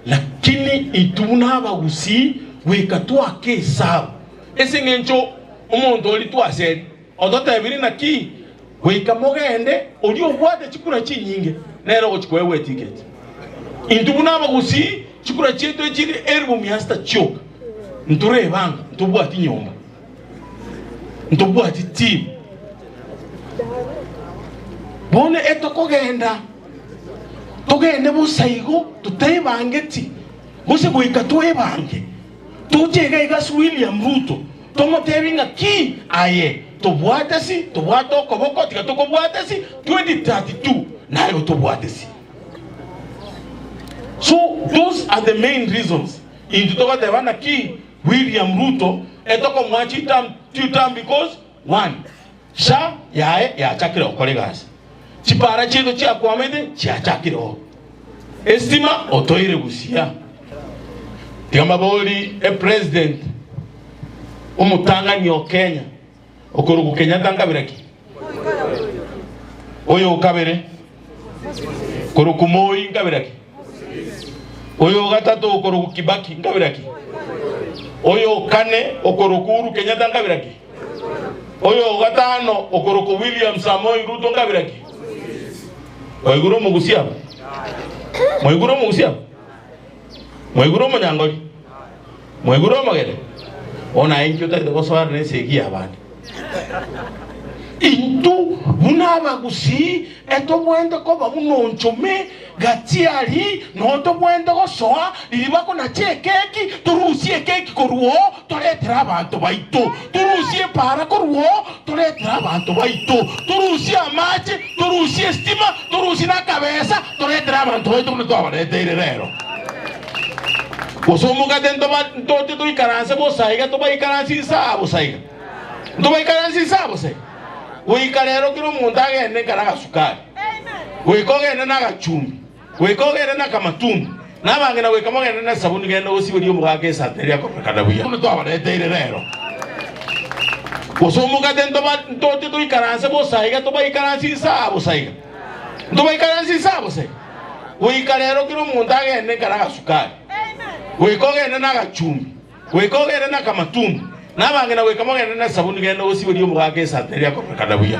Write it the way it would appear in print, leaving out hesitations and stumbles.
Lakini intwe buna abagusii goika twake esabu ase eng'encho omonto oria twaseria ototebirie naki goika mogende oria obwate chikura chinyinge nere ogochia koegwa etiketi. Intwe buna abagusii chikura chiaito echire elifu mia sita chioka ntorebanga ntobwati nyomba ntobwati team bono etokogenda Togende bosa igo totebangeti, gose goika twebange, toche iga iga ase William Ruto, tomotebie ng'a ki aye tobwate si, tobwate okoboko, tiga tokobwate si 2032 naye otobwate si. So those are the main reasons intwe togoteba naki William Ruto etokomoa chitam two term because one, Sha yaye yachakire gokora egasi, chipara chiaito chiakwamete chiachakire oo, estima otoire busia. Tiga mbabori epresident omotang'ani o Kenya okorokwa Kenyatta nkabira ki? Oyo okabere korokwa Moi nkabira ki? Oyo ogatato okorokwa Kibaki nkabira ki? Oyo okane okorokwa Uhuru Kenyatta nkabira ki? Oyo o gatano okorokwa William Samoei Ruto nkabira ki? Mwaigure omogusia aba? Mwaigure omogusia aba? Mwaigure omonyangori? Mwaigure omogere? Bono aye inki otagete gosoana nesegi y'abande? Intwe buna abagusii etobwenerete koba buna onchome gati aria noo tobwenerete gosoa riria bakonacha ekeki, torusie ekeki korwa oo toretere abanto baito, torusie epaara korwa oo toretere abanto baito, torusie amache, torusie esitima, torusie na akabesa toretere abanto baito buna twabareteire rero. Gose omogate ntoba ntoche toikaranse bosa iga tobaikaranse inse aa bosa iga? Ntobaikaranse inse aa bosa iga? Goika rero kera omonto agende nka nagasukari, goika ogende nagachumbi, goika ogende nakamatumbo, na abang'ina goika mogende nesabuni genda osiberie omogaka esati eria akororekana buya buna twabareteire rero. Gose omogate ntoba ntoche toikaranse bosa iga tobaikaranse inse aa bosa iga? Ntobaikaranse inse aa bosa iga? Goika rero kera omonto agende nka nagasukari, goika ogende nagachumbi, goika ogende nakamatumbo, na abang'ina goika mogende nesabuni genda osiberie omogaka esati eria akororekana buya.